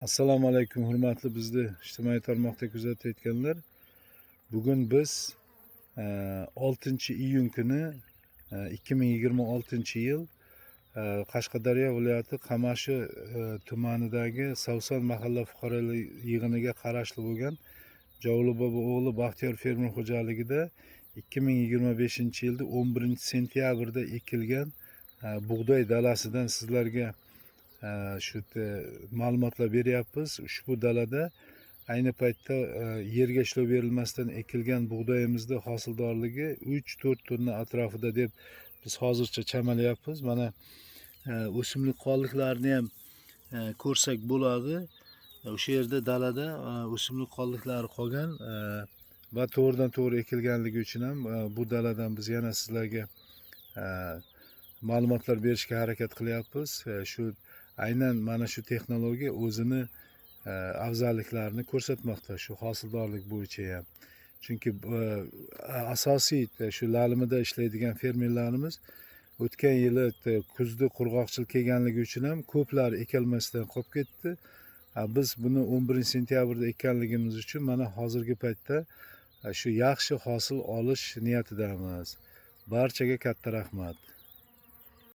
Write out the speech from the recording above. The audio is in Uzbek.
Assalomu alaykum, hurmatli bizni ijtimoiy tarmoqda kuzatayotganlar. Bugun biz 6 iyun kuni 2026 yil Qashqadaryo viloyati Qamashi tumanidagi Savson mahalla fuqarolar yig'iniga qarashli bo'lgan Jovli bobo o'g'li Baxtiyor fermer xo'jaligida 2025 yilda 11 sentyabrda ekilgan bug'doy dalasidan sizlarga shu ma'lumotlar beryapmiz. Ushbu dalada ayni paytda yerga ishlov berilmasdan ekilgan bug'doyimizni hosildorligi 3-4 tonna atrofida deb biz hozircha chamalayapmiz. Mana o'simlik qoldiqlarini ham ko'rsak bo'ladi. O'sha yerda dalada o'simlik qoldiqlari qolgan va to'g'ridan to'g'ri ekilganligi uchun ham bu daladan biz yana sizlarga ma'lumotlar berishga harakat qilyapmiz. Shu aynan mana shu texnologiya o'zini afzalliklarini ko'rsatmoqda shu hosildorlik bo'yicha ham. Chunki asosiy shu lalimida ishlaydigan fermerlarimiz o'tgan yili kuzda qurg'oqchilik kelganligi uchun ham ko'plari ekolmasdan qolib ketdi. Biz buni 11 sentyabrda ekkanligimiz uchun mana hozirgi paytda shu yaxshi hosil olish niyatidamiz. Barchaga katta rahmat.